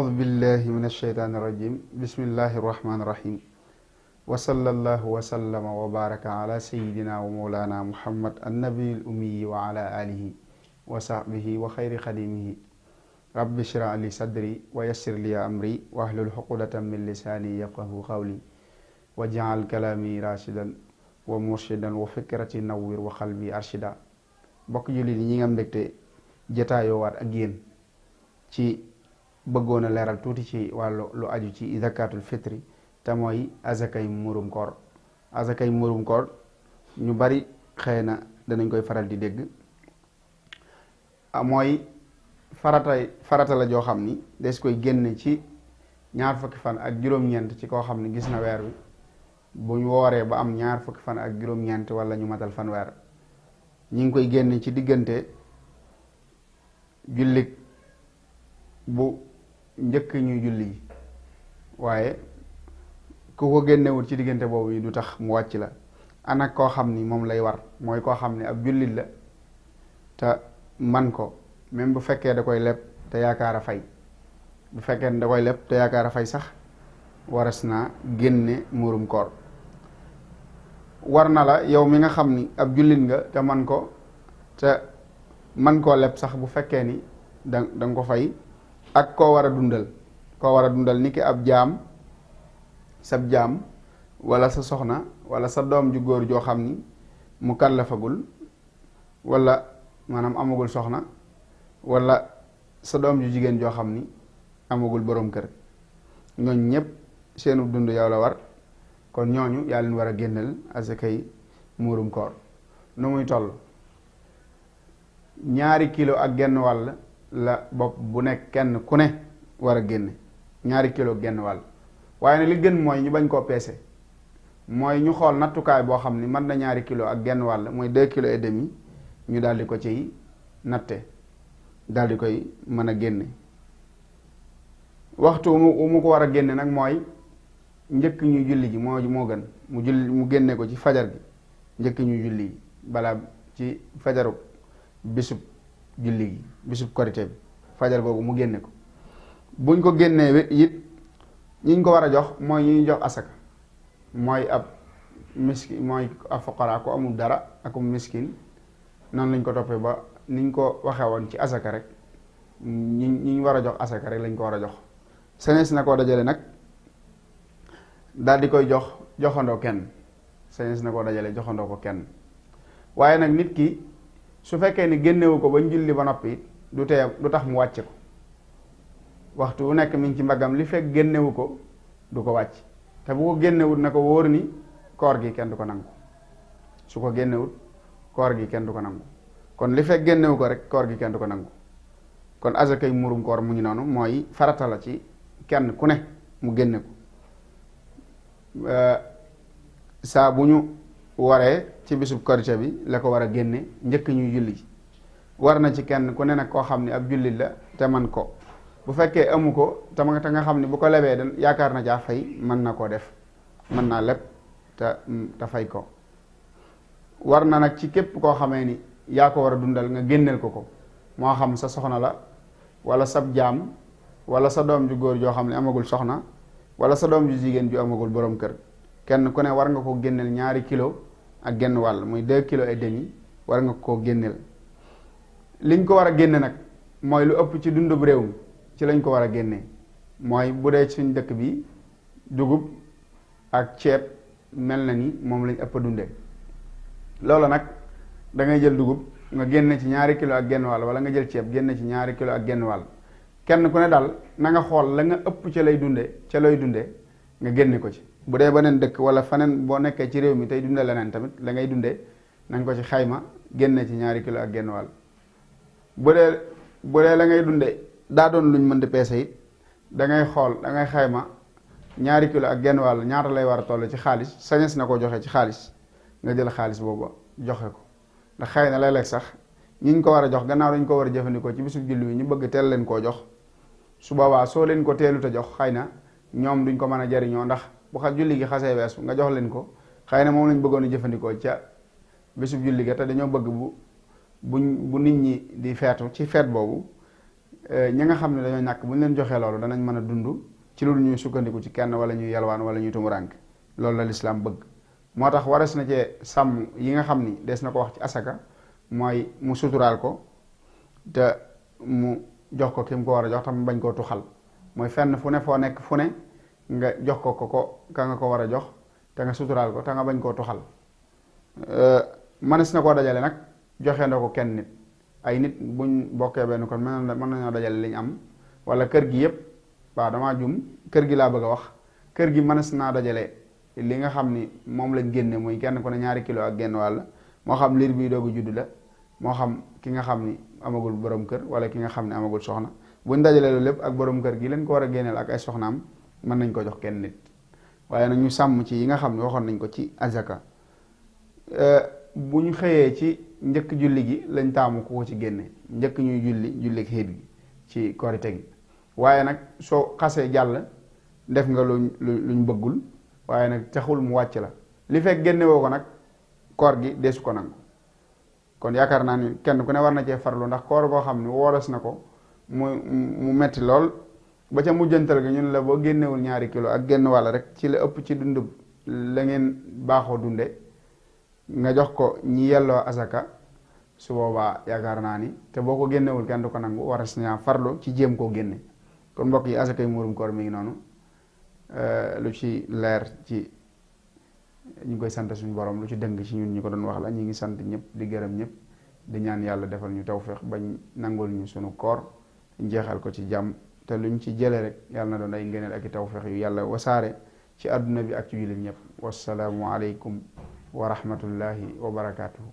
أعوذ بالله من الشيطان الرجيم بسم الله الرحمن الرحيم وصلى الله وسلم وبارك على سيدنا ومولانا محمد النبي الأمي وعلى آله وصحبه وخير خديمه رب اشرح لي صدري ويسر لي أمري واحلل عقدة من لساني يفقهوا قولي واجعل كلامي راشدا ومرشدا وفكرتي نوّر وقلبي أرشدا bokk jullit yi ñi nga am mbégte jataayoo waat ak yéen ci bëggoon a leeral tuuti ci wàllu lu aju ci zakatul fitri te mooy azakay murum koor. azakay murum koor ñu bari xëy na danañ koy faral di dégg, mooy farata la joo xam ni des koy génne ci ñaar fukki fan ak juróom-ñeent ci koo xam ne gis na weer wi bu ñu wooree ba am ñaar fukki fan ak juróom-ñeent wala ñu matal fan weer ñi ngi koy génne ci diggante jullit bu njëkk ñuy julli yi, waaye ku ko génnewul ci diggante boobu yi du tax mu wàcc la. ana koo xam ni moom lay war mooy koo xam ne ab jullit la te man ko, même bu fekkee da koy leb te yaakaar a fay, bu fekkee da koy leb te yaakaar a fay sax waras naa génne muurum koor. war na la yow mi nga xam ni ab jullit nga te man ko, te man koo leb sax bu fekkee ni da nga ko fay, ak koo war a dundal ni ki ab jaam, sab jaam wala sa soxna wala sa doom ju góor joo xam ni mu kàllafagul wala maanaam amagul soxna, wala sa doom ju jigéen joo xam ni amagul boroom kër. ñooñ ñépp seenu dund yow la war, kon ñooñu yaa leen war a génneel asakay muurum koor. nu muy toll 2 kilo ak genn wàll la bopp bu nekk kenn ku ne war a génne 2 kilo genn wàll. waaye nag li gën mooy ñu bañ koo peese, mooy ñu xool nattukaay boo xam ni mën na 2 kilo ak genn wàll mooy 2 kilos et demi, ñu daal di ko ciy natte daal di koy mën a génne. waxtu mu ko war a génne nag mooy njëkk ñuy julli ji moo gën mu génne ko ci fajar gi, njëkk ñuy julli ji balaa ci fajaru bisub julli gi, bisub korité bi fajar googu mu génne ko. buñ ko génnee it ñiñ ko war a jox mooy ñuy jox asaka, mooy ab miskin, mooy ab fuqara ko amul dara akum miskin. noonu lañ ko toppee ba niñ ko waxee woon ci asaka rek, ñiñ war a jox asaka rek lañ ko war a jox. senees na koo dajale nag daal di koy joxandoo kenn, senees na koo dajale joxandoo ko kenn. waaye nag nit ki su fekkee ni génnewu ko ba julli ba noppi du tax mu wàcce ko. waxtu wu nekk mi ngi ci mbaggam li fekk génnewu ko du ko wàcc, te bu ko génnewut na ko wóor ni koor gi kenn du ko nangu. su ko génnewut koor gi kenn du ko nangu, kon li fekk génnewu ko rek koor gi kenn du ko nangu. kon azakay murum koor mu ngi noonu, mooy farata la ci kenn ku ne mu génne ko. saa bu ñu waree ci bisub korite bi la ko war a génne njëkk ñuy julli ji. war na ci kenn ku ne nag koo xam ne ab jullit la te man ko. bu fekkee amu ko te nga xam ne bu ko lebee dan yaakaar na caa fay, mën na koo def, mën naa leb te fay ko. war na nag ci képp koo xamee ni yaa ko war a dundal nga génneel ko moo xam sa soxna la wala sab jaam wala sa doom ju góor joo xam ne amagul soxna wala sa doom ju jigéen ju amagul borom kër. kenn ku ne war nga ko génneel 2 kilo ak genn wàll muy 2 kilos et demi war nga koo génneel. liñ ko war a génne nag mooy lu ëpp ci dundub réew mi ci lañ ko war a génne. mooy bu dee suñ dëkk bi dugub ak ceeb mel na ni moom lañ ëpp a dundee. loolu nag da ngay jël dugub nga génne ci 2 kilo ak genn wàll, wala nga jël ceeb génne ci 2 kilo ak genn wàll. kenn ku ne daal na nga xool la nga ëpp ca lay dunde nga génne ko ci. bu dee beneen dëkk wala faneen boo nekkee ci réew mi tey dunde leneen tamit la ngay dundee na nga ko ci xayma génne ci 2 kilo ak genn wàll. bu dee la ngay dunde daa doon luñ mën di peese it da ngay xool, da ngay xayma 2 kilo ak genn wàll ñaata lay war a toll ci xaalis. sañes na ko joxe ci xaalis, nga jël xaalis boobu joxe ko. ndax xëy na léeg-léeg sax ñiñ ko war a jox gannaaw dañ ko war a jëfandikoo ci bisub julli wi ñu bëgg teel leen koo jox. su boobaa soo leen ko teelut a jox xëy na ñoom duñ ko mën a jariñoo, ndax bu julli gi xasee weesu nga jox leen ko xëy na moom lañ bëggoon a jëfandikoo ca bisub julli ga, te dañoo bëgg bu nit ñi di feetu ci feet boobu ñi nga xam ne dañoo ñàkk bu ñu leen joxee loolu danañ mën a dund ci loolu ñuy sukkandiku ci kenn wala ñuy yalwaan wala ñuy tumurànk loolu la lislaam bëgg. moo tax waras na cee sàmm yi nga xam ni des na ko wax ci asaka mooy mu suturaal ko te mu jox ko ki mu ko war a jox tam bañ koo tuxal mooy fenn fu ne foo nekk fu ne nga jox ko ka nga ko war a jox te nga suturaal ko te nga bañ koo tuxal. mënees na koo dajale nag joxe na ko kenn nit ay nit buñ bokkee benn kon mën nañoo dajale liñ am wala kër gi yëpp waaw damaa jum kër gi laa bëgg a wax kër gi mënees naa dajale li nga xam ni moom lañ génne muy kenn ku ne 2 kilo ak genn wàll moo xam liir bii doogu judd la moo xam ki nga xam ni amagul borom kër wala ki nga xam ne amagul soxna buñ dajalee loolu lépp ak borom kër gi leen ko war a génneel ak ay soxnaam mën nañ ko jox kenn nit waaye nag ñu sàmm ci yi nga xam ne waxoon nañ ko ci azaka. bu ñu xëyee ci njëkk julli gi lañ taamu ku ko ci génne njëkk ñuy julli xiit gi ci korite gi waaye nag soo xasee jàll def nga luñ bëggul waaye nag taxul mu wàcc la li fekk génne woo ko nag koor gi deesu ko nangu. kon yaakaar naa ni kenn ku ne war na cee farlu ndax koor boo xam ne wooras na ko mu metti lool ba ca mujjantal gi ñun la boo génnewul 2 kilo ak genn wàll rek ci la ëpp ci dund la ngeen baaxoo dunde nga jox ko ñi yelloo asaka su boobaa yaakaar naa ni te boo ko génnewul kenn du ko nangu waras na farlu ci jéem koo génne. kon mbokk yi asakay muurum koor mi ngi noonu lu ci leer ci ñu ngi koy sant suñu borom lu ci dëng ci ñun ñi ko doon wax la ñu ngi sant ñëpp di gërëm ñëpp di ñaan yàlla defal ñu tawfeex bañ nangul ñu suñu koor jeexal ko ci jàmm te luñ ci jële rek yàlla na doon ay ngëneel ak i tawfeex yu yàlla wasaare ci àdduna bi ak ci jullit ñëpp. wassalaamu aleykum wa rahmatullahi wa barakaatuhu.